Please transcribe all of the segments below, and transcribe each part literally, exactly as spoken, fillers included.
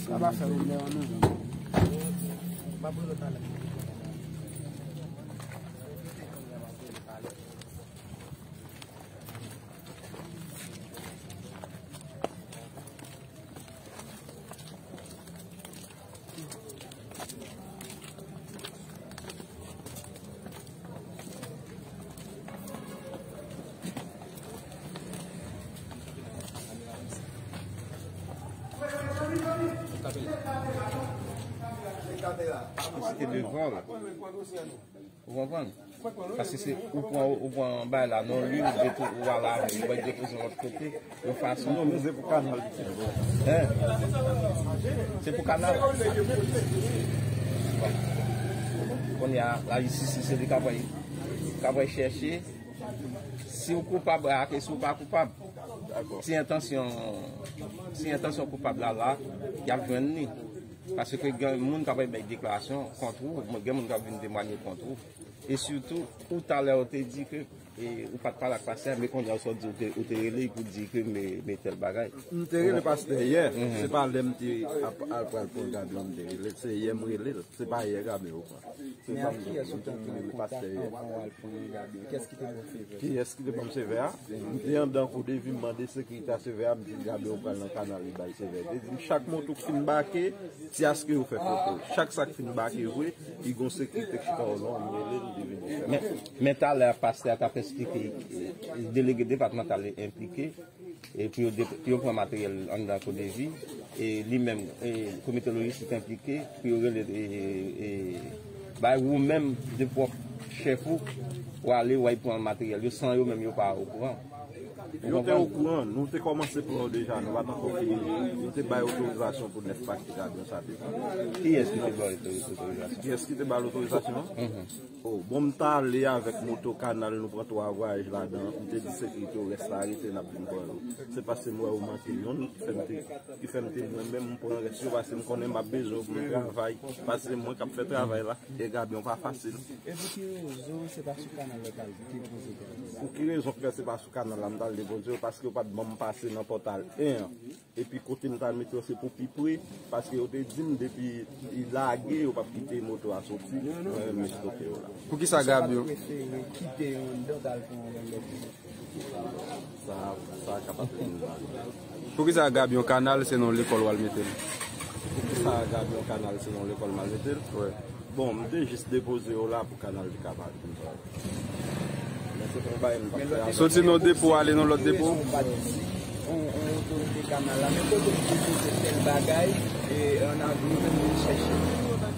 Sa va fè ou lè an nou. Ou konprann? Paske se ou pran, ou pran bagay la nan li, ou depo-, ou al avè l, ou bay depoze lòt kote, yon fason. Non, men se pou kanal. Hein? Se pou kanal. Bon. Kounye a, lajistis, se li k ap, k ap chèche si w koupab ak si w pa koupab. Dakò. Si entansyon, si entansyon koupab la la, y ap jwenn li. Paske gen moun k ap bay deklarasyon kont ou, gen moun k ap vin temwanye kont ou. E sitou, ou talè ou te di ke, e, ou pa t pale ak pastè a, men kounye a ou sot di ou te, ou te rele l pou di ke men, men tèl bagay. M te rele pastè yè. Mhm. Se pa lè m te ap, al pral pran Gaby m te rele l. Se yè m rele l. Se pa yè Gaby yo pran. Se sa m di w. M te rele pastè yè. Kiyès ki te ban w favè? Kiyès ki te ban m favè a? M te anndan kodevi, m mande sekirite a favè a, m di Gaby yo pral nan kanal li bay favè. Te di m chak moto k fin bake, ti aske yo fè foto. Chak sa k fin bake vre, li gon sekirite k chita o lwen, m rele l, li vin fè. Men, men talè a, pastè a t ap esplike, e, delege depatmantal enplike, e pou yo de-, pou yo pran materyèl anndan kodevi, e li menm, e komite lojistik enplike, pou yo rele, e, e, bay ou menm de pwòp chèf ou, ou ale, ou al pran materyèl yo, san yo menm yo pa okouran. Yo te okouran, nou te kòmanse pran yo deja, nou pa t ankò fini. Nou te bay otorizasyon pou nèf pake Gaby sa te pran. Kiyès ki te ba w otorizasyon? Kiyès ki te ba l otorizasyon? Mhm. Oh, bon, m t ale avèk moto kanal, nou pran twa vwayaj ladan. M te di sekirite yo, rès la rete, n ap vin pran yo. Se paske m wè yo manke yonn ki fè m te, ki fè m te mwen menm m pran rès yo, paske m konnen m ap bezwen yo pou m travay, paske se mwen k ap fè travay la, e Gaby yo pa fasil. E pou ki rezon se pa sou kanal la w t al depoze tèl? Pou ki rezon fè se pa sou kanal la m t al depoze yo? Paske yo pa t ban m pase nan pòtal en an. Epi kote m t al mete yo se pou pi pre, paske yo te di m depi li lage, yo p ap kite moto a soti. Mwen menm m estoke yo la. Poukisa Gaby yo? Ou prefere kite yo anndan, t al pran yon lòt? Sa, sa ka pa te vin la. Poukisa Gaby yon kanal se nan lekòl w al mete l? Poukisa Gaby yon kanal se nan lekòl m al mete l? Wi. Bon, m te jis depoze yo la pou kanal te ka pale. Men se pa yon bagay m t ap fè avèk. Soti nan depo, ale nan lòt depo? Yon, yon otorite kanal la, men kote m depoze tèl bagay, e, ann avni, yo menm vin chèche m.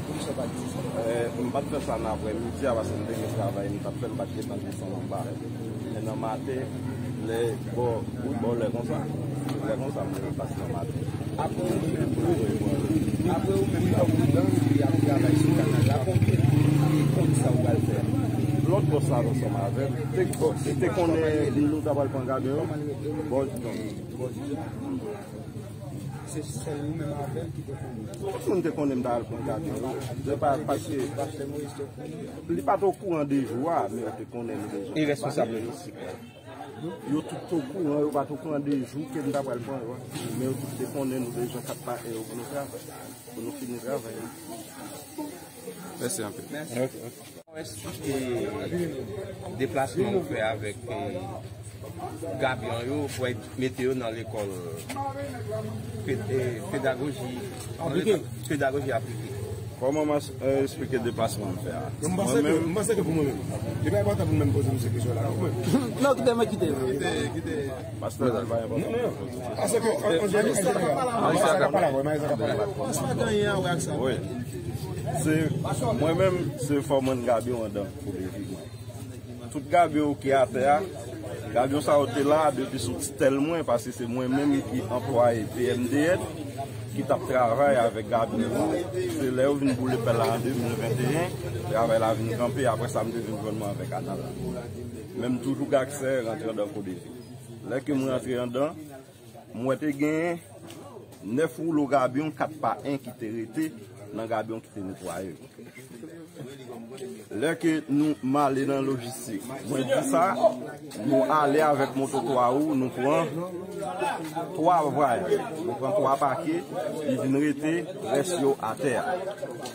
Poukisa w pa t di sa? Eh, m pa t fè sa nan aprèmidi a, paske m te gen travay m t ap fè, m pa t gentan desann anba. Men nan maten, lè, bò, bò lè konsa, lè konsa, m te pase nan maten. Apre ou menm, apre ou menm, lè w pran, y ap travay sou kanal la, konbyen moun ki konn sa w pral fè a? Lòt bòs la t ansanm avè m. Te, te konnen nou ta pral pran Gaby yo. Bò, se sèl ou menm avè l ki te konnen? Tout moun te konnen m ta al pran Gaby yo. Se pa paske li pa t okouran de jou a, men yo te konnen nou deja. E responsab lojistik la? Yo tout te okouran, yo pa t okouran de jou ke m ta pral pran yo a. Men yo tout te konnen nou bezwen kat pa en yo pou nou travay, pou nou fini travay la. Mèsi anpil. Ok, ok. Ou esplike deplasman ou fè avèk, eh, Gaby yo pou al mete yo nan lekòl pe-, eh, pedagoji, pedagoji aplike. Kòman m, eh, esplike deplasman m fè a? Non, m panse ke, m panse ke pou mwen menm, li pa enpòtan pou m menm poze misye kesyon la, non, mwen. Non, kite mwen kite. Kite, kite. Pastè, sa pa enpòtan. Non, non. Paske, an, an jeneral, Malis ka pale, wi, Malis ka pale. Sa pa gen anyen a wè ak sa. Wi. Se, mwen menm, se fòman Gaby yo anndan kodevi mwen. Tout Gaby yo ki atè a, Gaby yo sa yo te la depi sou titèl mwen, paske se mwen menm ki anplwaye P M D N, ki t ap travay avèk Gaby yo. Se lè yo vin boule pèl la an de mil venteyen, travay la vin kanpe, apre sa m te vin jwenn mwen avèk kanal la. Men m toujou gen aksè rantre anndan kodevi. Lè ke mwen rantre anndan, m wè te gen nèf woulo gabyon kat pa en ki te rete nan gabyon ki te netwaye yo. Lè ke nou m ale nan lojistik, mwen di sa, nou ale avèk moto twa wou, nou pran twa vwayaj, nou pran twa pake, li vin rete rès yo atè a.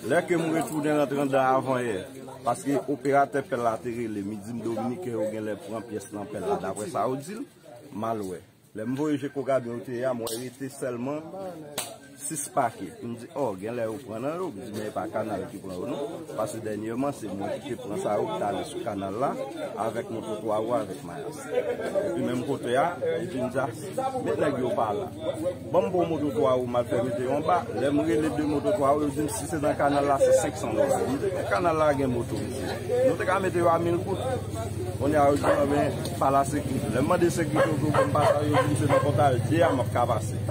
Lè ke m retounen rantre anndan avanyè, paske operatè pèl la te rele m, li di m Dominiken yo genlè pran pyès nan pèl la, daprè sa yo di l, m al wè. Lè m voye je kou gabyon yo te ye a, m wè rete sèlman sis pake. M di, ò, genlè yo pran nan yo. M di, men e pa Kanal ki pran yo non. Paske dènyèman, se mwen ki te pran sa yo ki t ale sou Kanal la, avèk moto twa wou avèk Mayas. Epi menm kote a, epi m di, a, men nèg yo pa la. Ban m pran moto twa wou, m al fè mete yo anba. Lè m rele de moto twa wou, yo di m, si se nan Kanal la, se senk san dola. M di, men Kanal la gen moto, mesye. Nou te ka mete yo a mil goud. Kounye a, yo di, anben, pa la sekirite. Lè m mande sekirite yo pou yo ban m pasaj, yo di m se nan Pòtay de a m ap ka pase.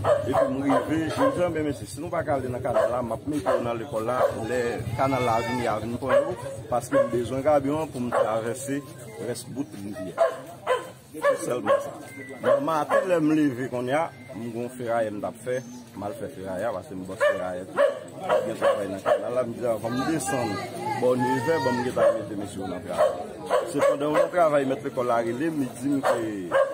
Epi m rive, yo di, anben, mesye, si nou pa ka ale nan Kanal la, m ap mete yo nan lekòl la, lè Kanal la vini, a vin pran yo, paske m bezwen gabyon an pou m travèse rès bout rivyè a. Se sèlman sa. Nan maten, lè m leve kounye a, m gon ferayè m t ap fè, m al fè ferayè a, paske m bòs ferayè tou. M gen travay nan Kanal la, m di, anvan m desann bò nevè, ban m gentan mete mesye yo nan travay. Sepandan, yon travay mèt lekòl la rele m, li di m ke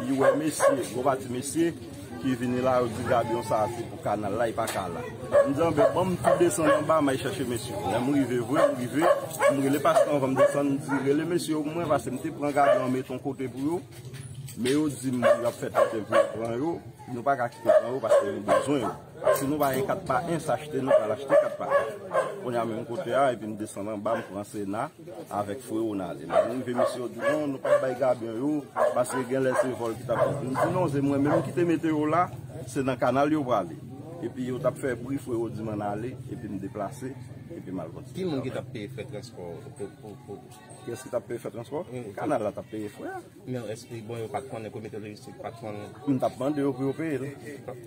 li wè mesye, gwo pati mesye ki vini la, yo di gabyon sa a se pou Kanal la, li pa ka la. M di, anben, ban m tou desann anba, m al chèche mesye yo. Lè m rive vre, m rive, m rele pastè anvan m desann, m di, rele mesye yo pou mwen, paske m te pran gabyon an mete yon kote pou yo. Men yo di m y ap fè tenten pou yo pran yo, nou pa ka kite pran yo paske nou bezwen yo. Si nou pa gen kat pa en, se achte nou pral achte kat pa en. Kounye a menm kote a, epi m desann anba, m pran Sena avèk frewo n ale. Lè nou rive, mesye yo di, non, nou p ap bay gabyon yo, paske genlè se vòl ki t ap fèt. M di, non, se mwen menm ki te mete yo la, se nan Kanal yo prale. Epi yo t ap fè bri, frewo di m ann ale, epi m deplase, epi m al kontinye. Ki moun ki t ap peye frè transpò pou, pou, pou, Kiyès ki t ap peye frè transpò? Wi. Kanal la t ap peye frè a. Men èske, bon, yo pa t konnen, komite lojistik pa t konnen? M t ap mande yo pou yo peye l.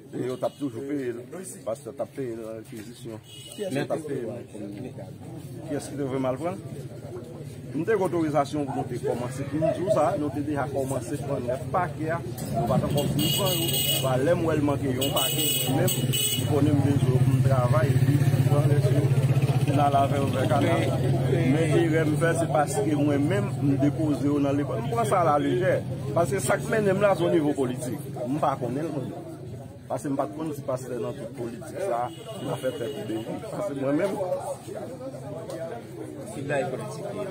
E yo t ap toujou peye l. Pastè t ap peye l nan rekizisyon. Kiyès ki t ap peye l? Kiyès ki te voye m al pran l? M te gen otorizasyon pou nou te kòmanse. M di w sa, nou te deja kòmanse pran nèf pake a. Nou pa t ankò fin pran yo. Lè m wè l manke yon pake, menm, m konnen m bezwen yo pou m travay, epi m pran rès yo, m al avè yo vè Kanal. Men erè m fè, se paske mwen menm, m depoze yo nan lekòl. M pran sa alalejè. Paske sa k mennen m la, se o nivo politik. M pa konnen l, mwen menm. Paske m pa t konn si pastè nan tout politik sa, l ap fè tèt ou devi. Paske mwen menm, Ki bagay politik li ye?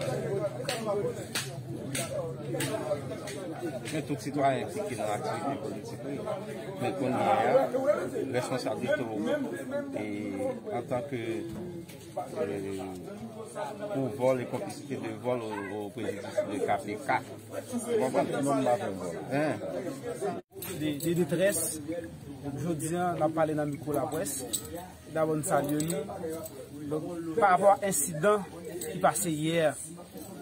Men tout sitwayen enplike nan aktivite politik li. Men kounye a, responsablite w, e, antanke, e, pou vòl e konplisite de vòl o, o prejidis de K P K. Ou konprann? Non, m pa fè vòl. Hein? De, de detrès. Jodi a, n ap pale nan mikwo laprès. Dabò, n salye nou. Donk, pa rapò a ensidan ki pase yè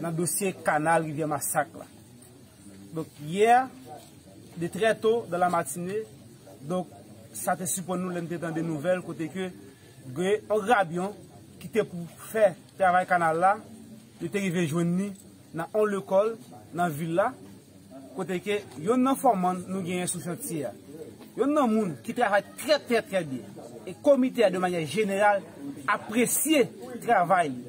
nan dosye kanal Rivyè Masak la. Donk, yè, de trè to dan la matine, donk, sa te siprann nou lè n te tande nouvèl kote ke gen yon grabyon ki te pou fè travay kanal la, yo te rive jwenn li nan yon lekòl nan vil la, kote ke yonn nan fòman nou genyen sou chantye a, yonn nan moun ki travay trè, trè, trè byen, e komite a, de manyè jeneral, apresye travay li.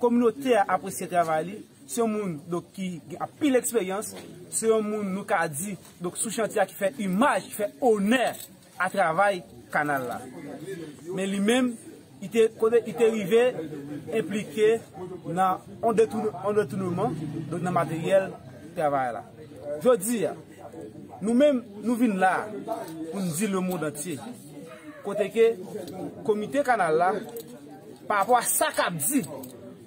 Kominote a apresye travay li. Se yon moun, donk, ki gen anpil eksperyans. Se yon moun, nou ka di, donk, sou chantye a ki fè imaj, ki fè onè a travay kanal la. Men li menm, li te, kote, li te rive enplike nan yon detoun-, yon detounman, donk, nan materyèl travay la. Jodi a, nou menm, nou vin la pou n di lemonn antye. Kote ke komite kanal la, pa rapò a sa k ap di,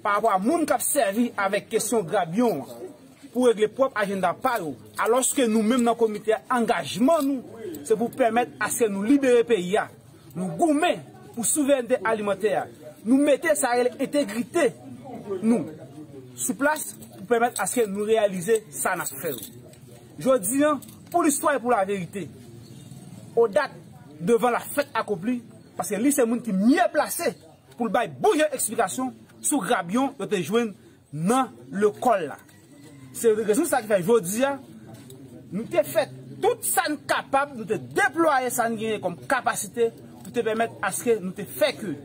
pa rapò a moun k ap sèvi avèk kesyon grabyon an pou regle pwòp ajanda pa yo, alòske nou menm nan komite a, angajman nou, se pou pèmèt aske nou libere peyi a. Nou goumen pou souverènte alimantè a. Nou mete sa rele entegrite nou sou plas pou pèmèt aske nou reyalize sa n ap fè yo. Jodi a, pou listwa e pou laverite, o dat devan la fèt akonpli, paske li se moun ki mye plase pou l bay bon jan eksplikasyon sou grabyon yo te jwenn nan lekòl la. Se rezon sa ki fè jodi a, nou te fè tout sa n kapab, nou te deplwaye sa n genyen kòm kapasite pou te pèmèt aske nou te fè ke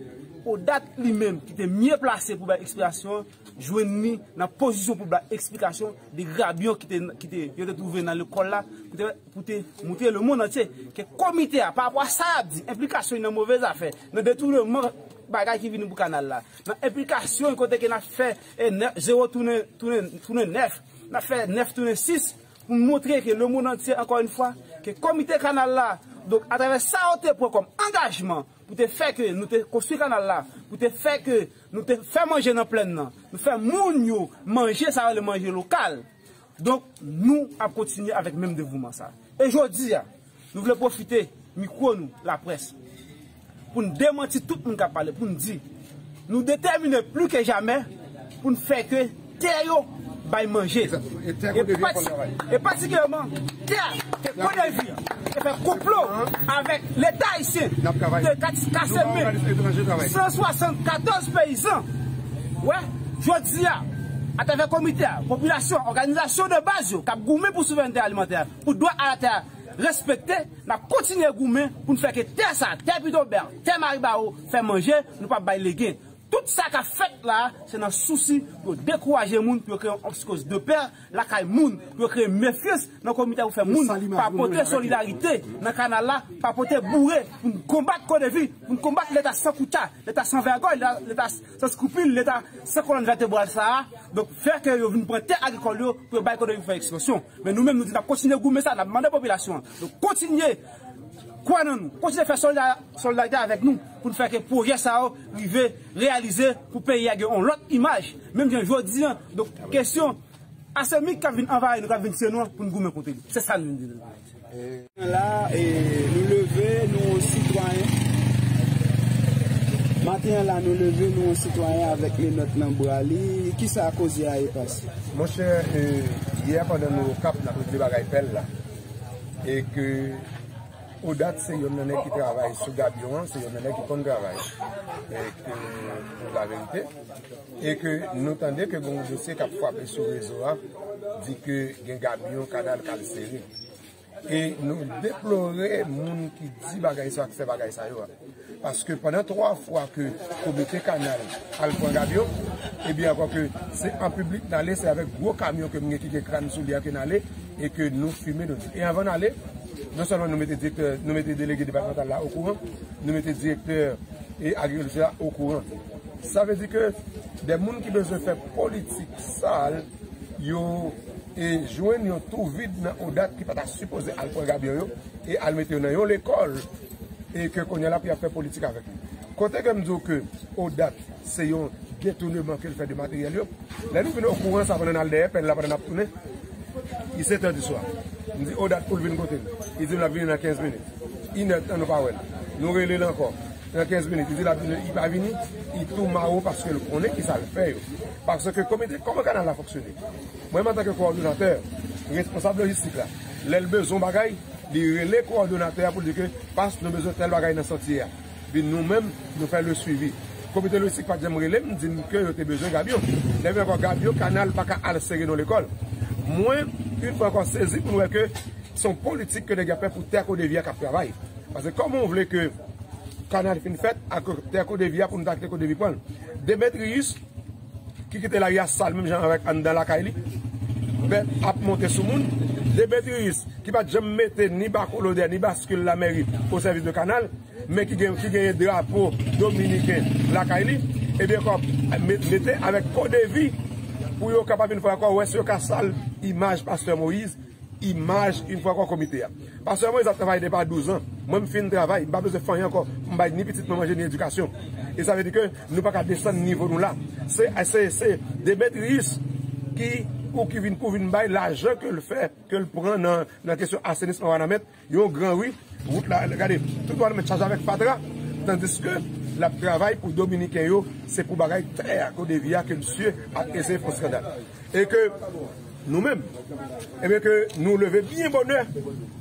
Odat li menm ki te mye plase pou bay eksplikasyon, jwenn li nan pozisyon pou bay eksplikasyon de gabyon ki te, ki te, yo te twouve nan lekòl la, pou te, pou te montre lemonn antye ke komite a, pa rapò a sa y ap di, enplikasyon nan move zafè, nan detounman bagay ki vini pou kanal la, nan enplikasyon kote ke n ap fè e nè-, zewo tounen, tounen, tounen nèf, n ap fè nèf tounen sis, pou n montre ke lemonn antye, ankò yon fwa, ke komite kanal la, donk, atravè sa yo te pran kòm angajman, pou te fè ke nou te konstwi kanal la, pou te fè ke nou te fè manje nan plèn nan, nou fè moun yo manje, sa yo rele manje lokal. Donk, nou ap kontinye avèk menm devouman sa. E jodi a, nou vle pwofite mikwo nou, laprès, pou n demanti tout moun k ap pale, pou n di, nou detèmine pli ke jamè pou n fè ke tè yo bay manje. E pati-, e patikilyèman, tè ke Kodevi te fè konplo avèk Leta ayisyen, te kat-, kase men san swasannkatòz peyizan. Wè, jodi a, atravè komite a, popilasyon, òganizasyon de baz yo k ap goumen pou souverènte alimantè, pou dwa a latè a respekte, n ap kontinye goumen pou n fè ke tè sa, tè Pitobè, tè Maribawo, fè manje, nou p ap bay legen. Tout sa k ap fèt la, se nan sousi pou yo dekouraje moun, pou yo kreye yon psikòz de pè lakay moun, pou yo kreye mefyans nan komite a, pou fè moun pa pote solidarite nan kanal la, pa pote boure, pou n konbat Kodevi, pou n konbat Leta san koutcha, Leta san vègòy, Leta, Leta san skrupil, Leta san kolòn vètebral sa a. Donk, fè ke yo vin pran tè agrikòl yo pou yo bay Kodevi pou fè ekspansyon. Men nou menm, nou di n ap kontinye goumen sa, n ap mande popilasyon an. Donk, kontinye kwè nan nou, kontinye fè solida-, solidarite avèk nou, pou n fè ke pwojè sa yo rive reyalize, pou peyi a gen yon lòt imaj. Menm jan jodi a, donk, kesyon Asemik k ap vin anvayi nou, k ap vin tiye nou an, pou n goumen kont li. Se sa nou vin di. La, e, nou leve, nou sitwayen. Maten an la, nou leve, nou sitwayen avèk menòt nan bra li. Kisa koze a ye pase? Monchè, e, yè pandan nou Okap, n ap regle bagay pèl la. E ke Odat se yonn nan nèg ki travay sou gabyon an, se yonn nan nèg ki konn travay. E ke, pou laverite, e ke nou tande ke gen yon dosye k ap frape sou rezo a, di ke gen gabyon kanal k al sere. E nou deplore moun ki di bagay sa yo, ki fè bagay sa yo a. Paske pandan twa fwa ke komite kanal al pran gabyon, ebyen ankò ke se an piblik n ale, se avèk gwo kamyon ke m gen ki gen kràn sou li a ke n ale, e ke nou fime, nou di. E anvan n ale, non sèlman nou mete direktè, nou mete delege depatmantal la okouran, nou mete direktè e agrikilti a okouran. Sa vle di ke de moun ki bezwen fè politik sal, yo, e, jwenn yon twou vid nan Odat ki pa ta sipoze al pran gabyon yo e al mete yo nan yon lekòl, e ke kounye a la pou y ap fè politik avèk li. Kote ke m di w ke Odat se yon detouneman ke l fè de materyèl yo, lè nou vin okouran sa pandan n al dèyè pèl la, pandan n ap tounen, li sèt è di swa. M di Odat pou l vin kote m. Li di m l ap vini nan kenz minit. Inèdtan nou pa wè l. Nou rele l ankò. Nan kenz minit, li di l ap vini, li pa vini, li tou mawon paske l konnen kisa l fè yo. Paske komite, kòman kanal la fonksyone? Mwen menm antanke kowòdonatè, responsab lojistik la, lè l bezwen yon bagay, li rele kowòdonatè a pou l di ke, "Pas, nou bezwen tèl bagay nan santye a." Epi nou menm, nou fè le suivi. Komite lojistik pa t janm rele m, di m ke yo te bezwen gabyon. Lè vin ankò gabyon, kanal pa ka al sere nan lekòl. Mwen, yon fwa ankò, sezi pou n wè ke se yon politik ke nèg yo ap fè pou tè Kodevi a k ap travay. Paske kòman w vle ke kanal fin fèt ak tè Kodevi a pou n ta kite Kodevi pran l? Demetriyis, ki kite lari a sal menm jan avèk anndan lakay li, bèt ap monte sou moun. Demetriyis, ki pa t janm mete ni bakolodè, ni baskil lamèri o sèvis de kanal, men ki gen, ki genyen drapo dominiken lakay li, ebyen, kòm met-, mete avèk Kodevi pou yo kapab yon fwa ankò wè si yo ka sal imaj pastè Moyiz, imaj, yon fwa ankò, komite a. Pastè Moyiz ap travay depi a douz an. Mwen, m fin travay, m pa bezwen fè anyen ankò pou m bay ni pitit mwen manje, ni edikasyon. E sa vle di ke nou pa ka desann nivo nou la. Se, se, se Demetriyis ki, ou ki vin, pou vin bay lajan ke l fè, ke l pran nan, nan kesyon asenisman Wanament, yon gran ri, wout la, gade, tout Wanament chaje avèk fatra, tandiske l ap travay pou Dominiken yo, se pou bagay tè a, Kodevi a, ke misye ap eseye fè yon eskandal. E ke nou menm, ebyen ke nou leve byen bonè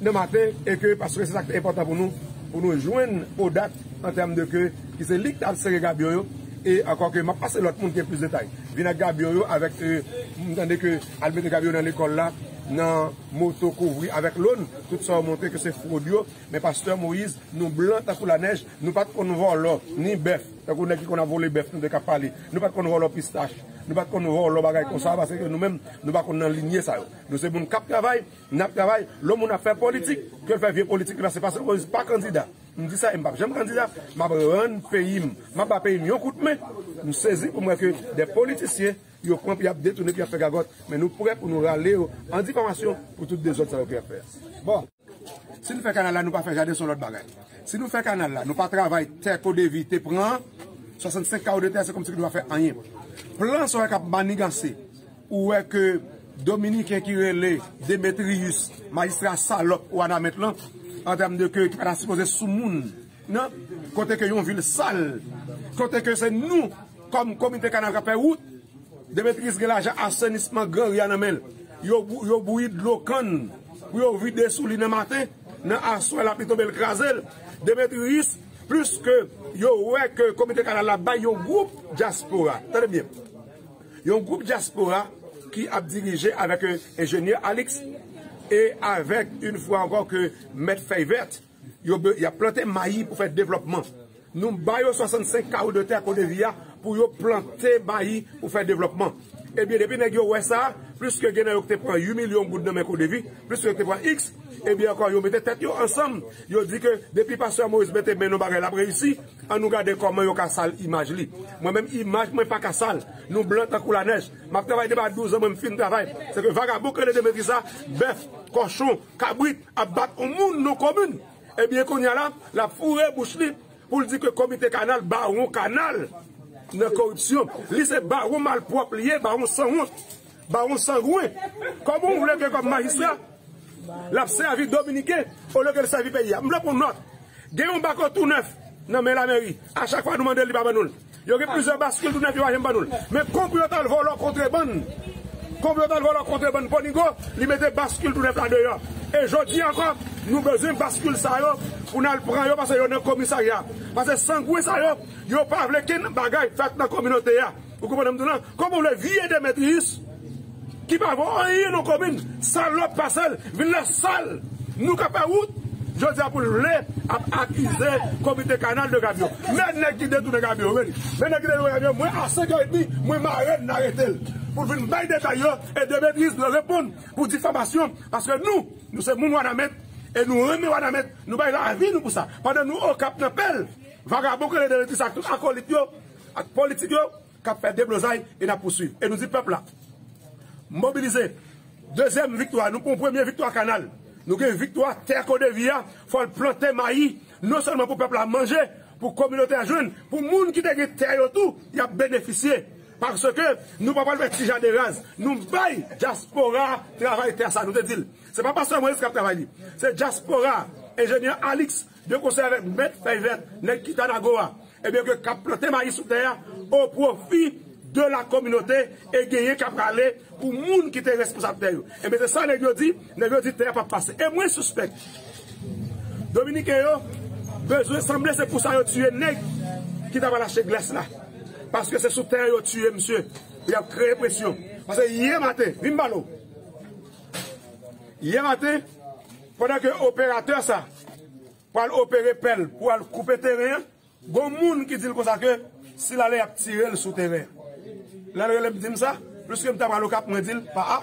nan maten, e ke, paske se sa ki te enpòtan pou nou, pou nou jwenn Odat an tèm de ke, ki se li ki t al sere gabyon yo, e ankò ke m ap pase lòt moun ki gen plis detay. Vin ak gabyon yo avèk, e, m tande ke al mete gabyon yo nan lekòl la, nan moto kouvri avèk lòn, tout sa yo montre ke se fwod yo. Men pastè Moyiz, nou blan tankou lanèj, nou pa t konn vòlò, ni bèf, tankou nèg ki konn ap vole bèf, nou te ka pale. Nou pa t konn vòlò pistach, nou pa t konn vòlò bagay konsa, paske nou menm, nou pa konn nan linye sa yo. Nou se moun k ap travay, n ap travay. Lè yon moun ap fè politik, ke l fè vye politik li, paske pastè Moyiz pa kandida. M di sa, e m p ap janm kandida, m ap rann peyi m, m ap ba peyi m yon kout men. M sezi pou m wè ke de politisyen, yo pran, y ap detounen, y ap fè gagòt. Men nou prè pou nou rale yo an difamasyon pou tout dezòd sa yo ke y ap fè a. Bon, si nou fè kanal la, nou pa fè jaden, se yon lòt bagay. Si nou fè kanal la, nou pa travay tè Kodevi te pran an, swasannsenk kawo de tè, se kòmsi nou pa fè anyen. Plan sa yo k ap maniganse, ou wè ke Dominiken ki rele Demetrius, majistra salòp Wanament lan, an tèm de ke ki pa ta sipoze sou moun, non? Kote ke yon vil sal, kote ke se nou, kòm komite kanal k ap fè wout, Demetrius gen lajan asenisman Gran Ri a nan men l. Yo, bou- yo bouyi dlo kann pou yo vide sou li nan maten, nan aswè lapli tonbe l kraze l. Demetrius, plis ke yo wè ke komite kanal la bay yon gwoup dyaspora, tande byen, yon gwoup dyaspora ki ap dirije avèk, euh, enjenyè Alix e avèk, yon fwa ankò, ke mèt Fèy Vèt, yo, be- y ap plante mayi pou fè devlòpman. Nou ba yo swasannsenk kawo de tè Kodevi a pou yo plante mayi pou fè devlòpman. Ebyen, depi nèg yo wè sa, plis ke gen nan yo ki te pran uit milyon goud nan men Kodevi, plis ke yo ki te pran iks, ebyen ankò, yo mete tèt yo ansanm, yo di ke depi pastè Moyiz mete men nan bagay la ap reyisi, an nou gade kòman yo ka sal imaj li. Mwen menm, imaj mwen pa ka sal. Nou blan tankou lanèj. M ap travay depi a douz an, mwen m fin travay. Se ke vagabon k rele Demetrius sa, bèf, kòchon, kabrit, ap bat yon moun nan komin. Ebyen, kounye a la, l ap foure bouch li pou l di ke komite kanal, bawon kanal nan koripsyon. Li se bawon malpwòp li ye, bawon sanwont, bawon sangwen. Kòman w vle ke kòm majistra, l ap sèvi Dominiken olye ke l sèvi peyi a? M vle pran nòt. Gen yon bako tou nèf nan men lameri. A chak fwa nou mande l, li pa ban nou l. Yo gen plizyè baskil tou nèf, yo pa janm ban nou l. Men konplo yo t al vòlò kontrebann. Konplo yo t al vòlò kontrebann Ponigo, li mete baskil tou nèf la deyò. E jodi ankò, nou bezwen baskil sa yo pou n al pran yo, paske yo nan komisarya. Paske sangwen sa yo, yo pa vle kenn bagay fèt nan kominote a. Ou konprann m di w lan? Kòman w vle vye Demetrius ki pa vo anyen nan komin, salòp pase l, vin la sal, nou ka fè wout, jodi a pou l vle ap akize komite kanal de gab yo. Men nèg ki detounen gab yo, wi. Men nèg ki detounen gab yo, mwen a senk è edmi, mwen mare l, n arete l. Pou l vin bay detay yo, e Demetrius dwe reponn pou difamasyon, paske nou, nou se moun Wanament, e nou renmen Wanament, nou bay lavi nou pou sa. Pandan nou Okap nan pèl, vagabon k rele Demetrius ak tout akolit yo, ak politik yo, k ap fè deblozay e n ap pouswiv. E nou di pèp la, mobilize. Dezyèm viktwa, nou pran premye viktwa kanal. Nou gen viktwa tè Kodevi a, fò l plante mayi, non sèlman pou pèp la manje, pou kominote a jwenn, pou moun ki te gen tè yo tou, y ap benefisye. Paske nou pa pral fè ti jaden raz. Nou bay dyaspora travay tè sa, nou te di l. Se pa pastè Moyiz k ap travay li. Se dyaspora, enjenyè Alix, de konsèy avèk mèt Fèy Vèt, nèg ki Tanago a, ebyen, ke k ap plante mayi sou tè a, o pwofi de la kominote, e genyen k ap rale pou moun ki te responsab tè yo. Ebyen, se sa nèg yo di, nèg yo di tè a p ap pase. E mwen sispèk, Dominiken yo bezwen, sanble se pou sa yo tiye nèg ki ta pral achte glès la. Paske se sou tè yo tiye misye, pou y ap kreye presyon. Paske yè maten, vin m pale w. Yè maten, pandan ke operatè sa pral opere pèl pou al koupe teren an, gon moun ki di l konsa ke si l ale, y ap tire l sou teren an. Lè l rele m di m sa, pliske m ta pral Okap, mwen di l pa a,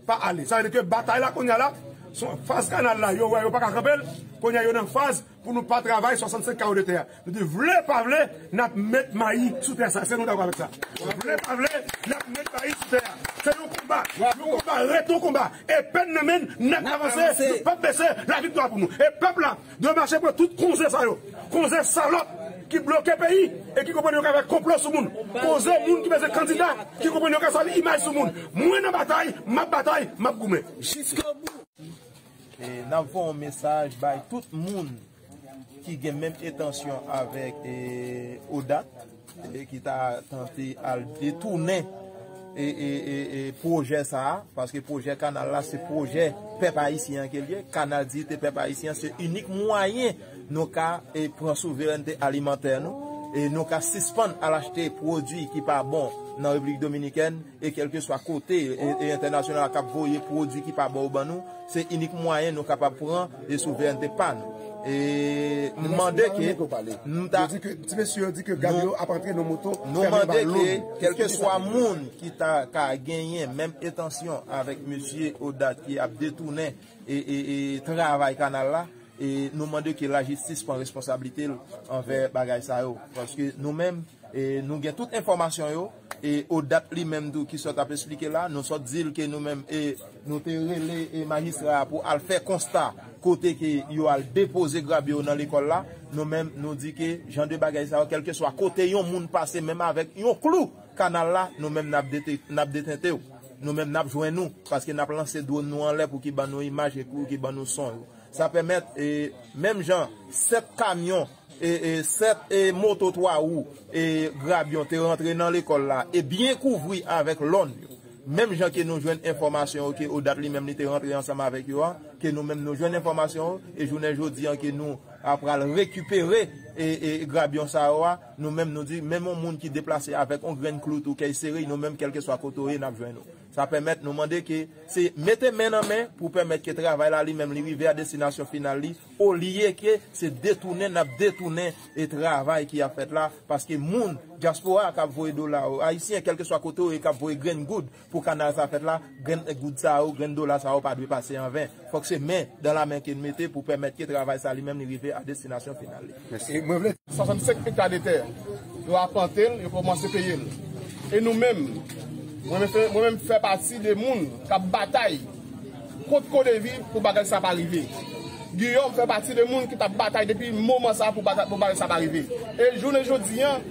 pa ale. Sa vle di ke batay la kounye a la, sou faz kanal la, yo wè yo pa ka kanpe l, kounye a yo nan faz pou nou pa travay swasannsenk kawo de tè a. Nou di, vle pa vle, n ap met mayi sou tè sa. Èske nou dakò avèk sa? Vle pa vle, n ap met mayi sou tè a. Se yon konba, yon konba, ret yon konba. E pèn nan men n, n ap avanse, nou p ap bese, laviktwa pou nou. E pèp la dwe mache pran tout konze sa yo. Konze salòp ki bloke peyi e ki konprann yo ka fè konplo sou moun. Konze moun ki bezwen kandida, ki konprann yo ka sali imaj sou moun. Mwen nan batay, m ap batay, m ap goumen. Jiskobou. E n ap voye yon mesaj bay tout moun ki gen menm entansyon avèk, e, Odat, e, ki ta tante al detounen, e, e, e, e, pwojè sa a, paske pwojè kanal la se pwojè pèp ayisyen an ke l ye. Kanal Diyite Pèp Ayisyen an se inik mwayen nou ka, e, pran souverènte alimantè nou. E nou ka sispann al achte pwodui ki pa bon nan Repiblik Dominikèn, e kèlkeswa kote e, e entènasyonal la k ap voye pwodui ki pa bon ban nou, se inik mwayen nou kapab pran e souverènte pa nou. E nou mande ke nou ta, nou mande ke kèlkeswa moun ki ta ka genyen menm entansyon avèk mesye Odat ki ap detounen e, e, e travay kanal la, e nou mande ke lajistis pran responsablite l anvè bagay sa yo. Paske nou menm, e nou gen tout enfòmasyon yo, e Odat li menm tou ki sot ap esplike la, nou sot di l ke nou menm, e nou te rele e majistra a pou al fè konsta kote ke yo al depoze grabyo yo nan lekòl la. Nou menm, nou di ke jan de bagay sa yo, kèlkeswa kote yon moun pase, menm avèk yon klou kanal la, nou menm n ap dete-, n ap detente w. Nou menm n ap jwenn ou, paske n ap lanse dwòn nou anlè pou ki ban nou imaj e pou ki ban nou son yo. Sa pèmèt, e, menm jan sèt kamyon, e, e, sèt, e, moto twa wou, e, grabyon te rantre nan lekòl la, e byen kouvri avèk lòn yo. Menm jan ke nou jwenn enfòmasyon yo ke Odat li menm li te rantre ansanm avèk yo a, ke nou menm nou jwenn enfòmasyon yo, e jounen jodi an ke nou a pral rekipere, e, e, grabyon sa yo a, nou menm nou di, menm yon moun ki deplase avèk yon grenn klou tou kèy sere, nou menm kèlkeswa kote w ye, n ap jwenn ou. Sa pèmèt nou mande ke se mete men nan men pou pèmèt ke travay la li menm li rive a destinasyon final li, olye ke se detounen n ap detounen e travay ki ap fèt la, paske moun, dyaspora k ap voye dola yo, ayisyen, kèlkeswa kote w ye, k ap voye grenn goud pou kanal sa fèt la, grenn goud sa yo, grenn dola sa yo pa dwe pase anven. Fòk se men dan la men ke n mete pou pèmèt ke travay sa li menm li rive a destinasyon final li. Mèsi. E mwen vle swasannsenk ekta de tè, yo apante l, yo kòmanse peye l. E nou menm, mwen menm fè, mwen menm fè pati de moun k ap batay kont Kodevi pou bagay sa pa rive. Guillaume fè pati de moun ki t ap batay depi moman sa pou bagay, pou bagay sa pa rive. E jounen jodi an,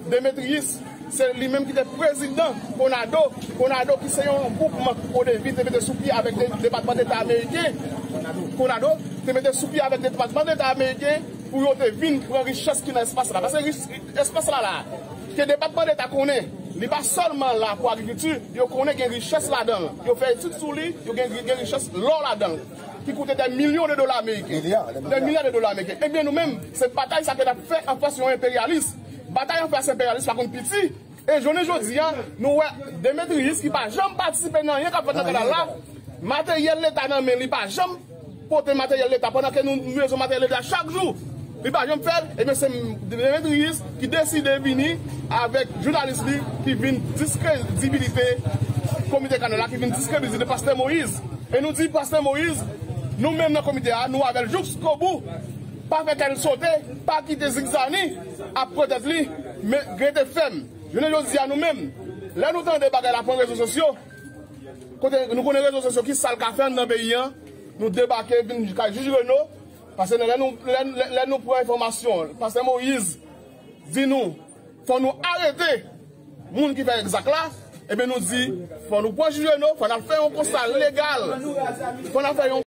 Demetrius, se li menm ki te prezidan Konado. Konado ki se yon gwoupman Kodevi te mete sou pye avèk de, Depatman Deta ameriken. Konado te mete sou pye avèk Depatman Deta ameriken pou yo te vin pran richès ki nan espas la. Paske rich-, espas la la, ke Depatman Deta konnen, li pa sèlman la pou agrikilti, yo konnen gen richès ladan l. Yo fè etid sou li, yo gen, gen richès lò ladan l, ki koute dè milyon de dola ameriken. Milya, dè milya de dola ameriken. Ebyen, nou menm, se batay sa ke n ap fè anfas yon enperyalis. Batay anfas enperyalis pa konn piti. E jounen jodi a, nou wè Demetrius ki pa janm patisipe nan anyen k ap fèt nan kanal la, materyèl Leta nan men li pa janm pote materyèl Leta, pandan ke nou, nou bezwen materyèl Leta chak jou. Li pa janm fè l, ebyen se Demetrius ki deside vini avèk jounalis li ki vin diskredibilite komite kanal la, ki vin diskredibilite Pastè Moïse. E nou di Pastè Moïse, nou menm nan komite a, nou avè l jiskobou. Pa fè kè l sote, pa kite zigzani ap pwotèt li, men rete fèm. Jounen jodi a nou menm, lè nou tande bagay la pran rezo sosyo, kote nou konnen rezo sosyo ki sa l ka fè anndan peyi an, nou debake, vin kay jij Reno, paske lè nou, lè, lè, lè nou pran enfòmasyon, Pastè Moïse di nou, fò nou arete moun ki fè egzak la, ebyen nou di, fò nou pran jij Reno, fò n al fè yon konsta legal, fò n al fè yon